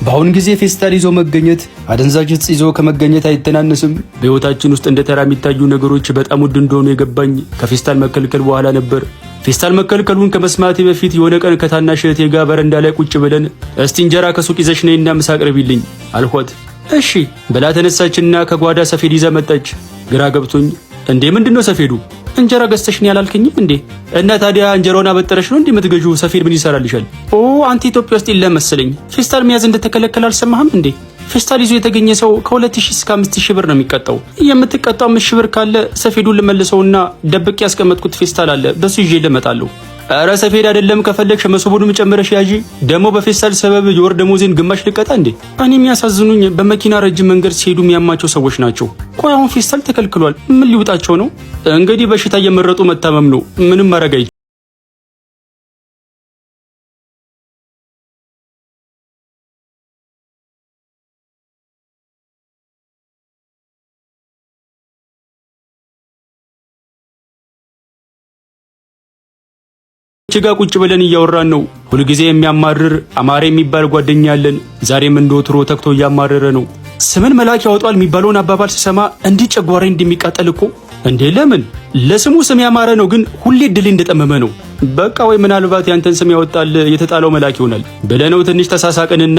በአሁን ጊዜ ፌስታል ይዞ መገኘት አደንዛዥ ዕፅ ይዞ ከመገኘት አይተናነስም። በሕይወታችን ውስጥ እንደ ተራ የሚታዩ ነገሮች በጣም ውድ እንደሆኑ የገባኝ ከፌስታል መከልከል በኋላ ነበር። ፌስታል መከልከሉን ከመስማቴ በፊት የሆነ ቀን ከታናሽ እህቴ ጋር በረንዳ ላይ ቁጭ ብለን እስቲ እንጀራ ከሱቅ ይዘሽ ነይና ምሳ አቅርቢልኝ አልኳት። እሺ ብላ ተነሳችና ከጓዳ ሰፌድ ይዛ መጣች። ግራ ገብቶኝ እንዴ ምንድን ነው ሰፌዱ? እንጀራ ገዝተሽ ነው ያላልከኝም እንዴ? እና ታዲያ እንጀራውን አበጠረሽ ነው እንዴ የምትገዢው? ሰፌድ ምን ይሰራልሻል? ኦ አንተ ኢትዮጵያ ውስጥ የለም መሰለኝ። ፌስታል መያዝ እንደተከለከለ አልሰማህም እንዴ? ፌስታል ይዞ የተገኘ ሰው ከ2000 እስከ 5000 ብር ነው የሚቀጣው። የምትቀጣው 5000 ብር ካለ ሰፌዱን ልመልሰውና ደብቄ ያስቀመጥኩት ፌስታል አለ፣ በሱ ይዤ ልመጣለሁ። ኧረ ሰፌድ አይደለም ከፈለግሽ መሶቡንም ጨምረሽ ያዢ። ደግሞ በፌስታል ሰበብ የወር ደሞዜን ግማሽ ልቀጣ እንዴ? እኔ የሚያሳዝኑኝ በመኪና ረጅም መንገድ ሲሄዱ የሚያማቸው ሰዎች ናቸው። ቆይ አሁን ፌስታል ተከልክሏል፣ ምን ሊውጣቸው ነው? እንግዲህ በሽታ እየመረጡ መታመም ነው። ምንም ማድረግ ጋር ቁጭ ብለን እያወራን ነው። ሁልጊዜ የሚያማርር አማረ የሚባል ጓደኛ አለን። ዛሬም እንደወትሮ ተግቶ እያማረረ ነው። ስምን መልአክ ያወጣል የሚባለውን አባባል ስሰማ እንዲህ ጨጓራዬ እንደሚቃጠል እኮ። እንዴ ለምን? ለስሙ ስም ያማረ ነው፣ ግን ሁሌ ድሌ እንደጠመመ ነው። በቃ ወይ ምናልባት ያንተን ስም ያወጣል የተጣለው መልአክ ይሆናል ብለነው ትንሽ ተሳሳቅንና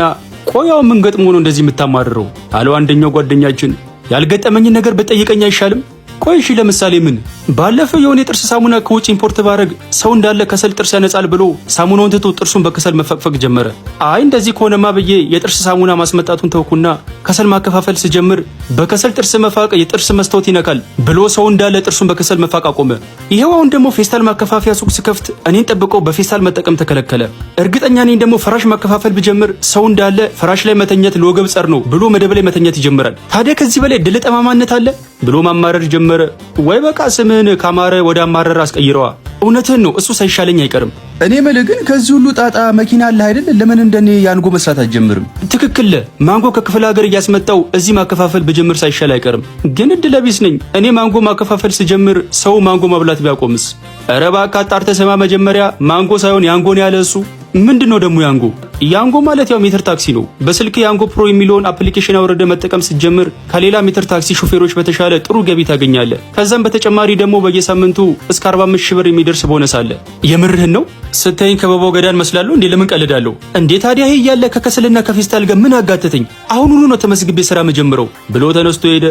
ቆያው ምን ገጥሞ ነው እንደዚህ የምታማርረው አለው አንደኛው ጓደኛችን። ያልገጠመኝን ነገር ብጠይቀኝ አይሻልም? ቆይ እሺ ለምሳሌ ምን? ባለፈው የሆነ የጥርስ ሳሙና ከውጭ import ባረግ ሰው እንዳለ ከሰል ጥርስ ያነጻል ብሎ ሳሙናውን ትቶ ጥርሱን በከሰል መፈቅፈቅ ጀመረ። አይ እንደዚህ ከሆነማ ብዬ የጥርስ ሳሙና ማስመጣቱን ተውኩና ከሰል ማከፋፈል ስጀምር በከሰል ጥርስ መፋቅ የጥርስ መስታወት ይነካል ብሎ ሰው እንዳለ ጥርሱን በከሰል መፋቅ አቆመ። ይሄው አሁን ደግሞ ፌስታል ማከፋፈያ ሱቅ ስከፍት እኔን ጠብቀው በፌስታል መጠቀም ተከለከለ። እርግጠኛ ነኝ ደግሞ ፍራሽ ማከፋፈል ብጀምር ሰው እንዳለ ፍራሽ ላይ መተኛት ለወገብ ጸር ነው ብሎ መደብ ላይ መተኛት ይጀምራል። ታዲያ ከዚህ በላይ ድል ጠማማነት አለ ብሎ ማማረር ጀመረ። ወይ በቃ ስምህን ካማረ ወደ አማረር አስቀይረዋ። እውነትህን ነው፣ እሱ ሳይሻለኝ አይቀርም። እኔ የምልህ ግን ከዚህ ሁሉ ጣጣ መኪና አለህ አይደል? ለምን እንደኔ ያንጎ መስራት አትጀምርም? ትክክል። ማንጎ ከክፍለ ሀገር እያስመጣው እዚህ ማከፋፈል ብጀምር ሳይሻል አይቀርም። ግን እድለ ቢስ ነኝ እኔ። ማንጎ ማከፋፈል ስጀምር ሰው ማንጎ መብላት ቢያቆምስ? ኧረ እባክህ አጣርተህ ስማ መጀመሪያ። ማንጎ ሳይሆን ያንጎን ያለ እሱ። ምንድን ነው ደግሞ ያንጎ? ያንጎ ማለት ያው ሜትር ታክሲ ነው። በስልክ ያንጎ ፕሮ የሚለውን application አውርደህ መጠቀም ስትጀምር ከሌላ ሜትር ታክሲ ሾፌሮች በተሻለ ጥሩ ገቢ ታገኛለህ። ከዛም በተጨማሪ ደግሞ በየሳምንቱ እስከ 45 ሺህ ብር የሚደርስ ቦነስ አለ። የምርህን ነው ስታይኝ ከበባው ገዳን መስላለሁ እንዴ? ለምን ቀልዳለሁ እንዴ? ታዲያ ይሄ እያለ ከከሰልና ከፌስታል ጋር ምን አጋተተኝ? አሁኑኑ ነው ተመዝግቤ ስራ መጀመረው ብሎ ተነስቶ ሄደ።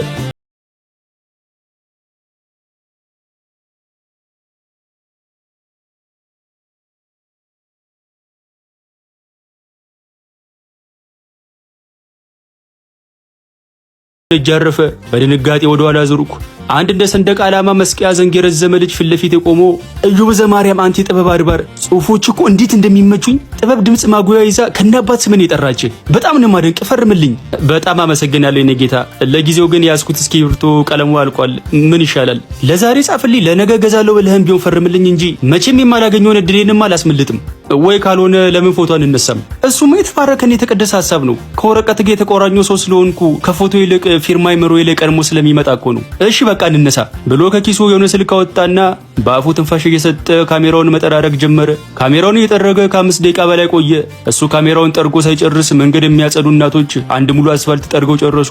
እጅ አረፈ። በድንጋጤ ወደ ኋላ ዞርኩ። አንድ እንደ ሰንደቅ ዓላማ መስቀያ ዘንግ የረዘመ ልጅ ፊት ለፊት ቆሞ እዩ በዘማርያም አንተ የጥበብ አድባር ጽሁፎች እኮ እንዴት እንደሚመቹኝ ጥበብ ድምፅ ማጉያ ይዛ ከነአባት ስምን የጠራች በጣም ነው የማደንቅ፣ ፈርምልኝ። በጣም አመሰግናለሁ የኔ ጌታ። ለጊዜው ግን የያዝኩት እስክሪብቶ ቀለሙ አልቋል። ምን ይሻላል? ለዛሬ ጻፍልኝ፣ ለነገ ገዛለሁ ብለህም ቢሆን ፈርምልኝ እንጂ መቼም የማላገኘውን እድሌንም አላስመልጥም። ወይ ካልሆነ ለምን ፎቶ አንነሳም? እሱማ የተባረከን የተቀደሰ ሀሳብ ነው። ከወረቀት ጋር የተቆራኘው ሰው ስለሆንኩ ከፎቶ ይልቅ ፊርማ አይምሮዬ ላይ ቀድሞ ስለሚመጣ እኮ ነው። እሺ በቃ እንነሳ ብሎ ከኪሱ የሆነ ስልክ አወጣና በአፉ ትንፋሽ እየሰጠ ካሜራውን መጠራረግ ጀመረ። ካሜራውን እየጠረገ ከ5 ደቂቃ በላይ ቆየ። እሱ ካሜራውን ጠርጎ ሳይጨርስ መንገድ የሚያጸዱ እናቶች አንድ ሙሉ አስፋልት ጠርገው ጨረሱ።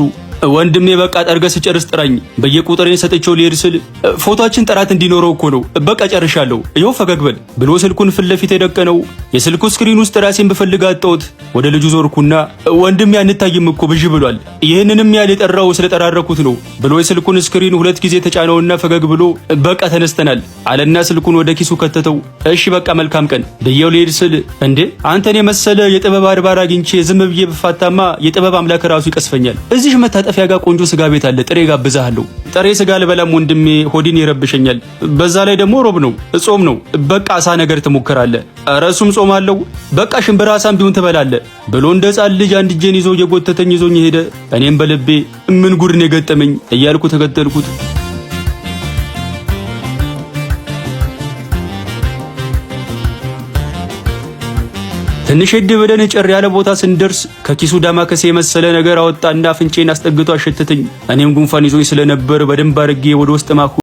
ወንድሜ በቃ ጠርገህ ስጨርስ ጥራኝ። በየቁጥሬን ሰጥቼው ሊሄድ ስል ፎቶአችን ጥራት እንዲኖረው እኮ ነው። በቃ ጨርሻለሁ፣ ይኸው ፈገግ በል ብሎ ስልኩን ፊት ለፊት የደቀነው። የስልኩ screen ውስጥ ራሴን ብፈልግ አጣሁት። ወደ ልጁ ዞርኩና ወንድሜ አንታይም እኮ ብዥ ብሏል። ይህንንም ያህል የጠራው ስለጠራረኩት ነው ብሎ የስልኩን screen ሁለት ጊዜ ተጫነውና ፈገግ ብሎ በቃ ተነስተናል አለና ስልኩን ወደ ኪሱ ከተተው። እሺ በቃ መልካም ቀን ብየው ልሄድ ስል እንዴ አንተን የመሰለ የጥበብ አድባር አግኝቼ ዝም ብዬ ብፋታማ የጥበብ አምላክ ራሱ ይቀስፈኛል። እዚህ መታጠፊያ ጋር ቆንጆ ስጋ ቤት አለ፣ ጥሬ ጋብዛለሁ። ጥሬ ስጋ አልበላም ወንድሜ፣ ሆዴን ይረብሸኛል። በዛ ላይ ደግሞ ሮብ ነው፣ ጾም ነው። በቃ አሳ ነገር ትሞክራለህ። ኧረ እሱም ጾም አለው። በቃ ሽምብራ አሳም ቢሆን ትበላለህ ብሎ እንደ ሕፃን ልጅ አንድ እጄን ይዞ እየጎተተኝ ይዞኝ ሄደ። እኔም በልቤ ምን ጉድ ነው የገጠመኝ እያልኩ ተከተልኩት። ትንሽ ሄድ ብለን ጭር ያለ ቦታ ስንደርስ ከኪሱ ዳማከሴ የመሰለ ነገር አወጣና አፍንጫዬን አስጠግቶ አሸተተኝ። እኔም ጉንፋን ይዞኝ ስለነበር በደንብ አድርጌ ወደ ውስጥ ማኩ።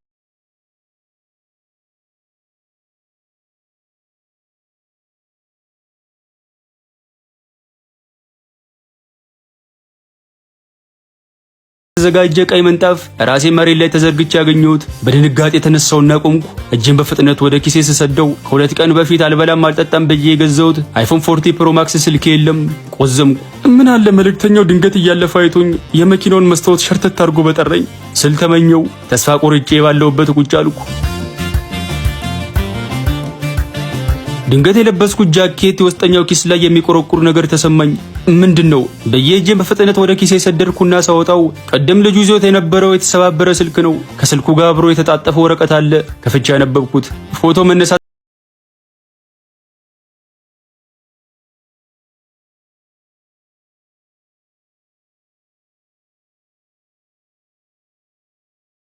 በተዘጋጀ ቀይ ምንጣፍ ራሴ መሬት ላይ ተዘርግቼ ያገኘሁት። በድንጋጤ የተነሳውና ቆምኩ። እጄን በፍጥነት ወደ ኪሴ ስሰደው ከ2 ቀን በፊት አልበላም አልጠጣም ብዬ የገዛሁት iPhone 14 Pro Max ስልኬ የለም። ቆዘምኩ። ምን አለ መልእክተኛው ድንገት እያለፈ አይቶኝ የመኪናውን መስታወት ሸርተት አድርጎ በጠራኝ ስል ተመኘው። ተስፋ ቆርጬ ባለሁበት ቁጭ አልኩ። ድንገት የለበስኩት ጃኬት የውስጠኛው ኪስ ላይ የሚቆረቁር ነገር ተሰማኝ። ምንድን ነው ብዬ እጄን በፍጥነት ወደ ኪሴ ሰደድኩና ሳወጣው ቅድም ልጁ ይዞት የነበረው የተሰባበረ ስልክ ነው። ከስልኩ ጋር አብሮ የተጣጠፈ ወረቀት አለ። ከፍቼ ያነበብኩት ፎቶ መነሳት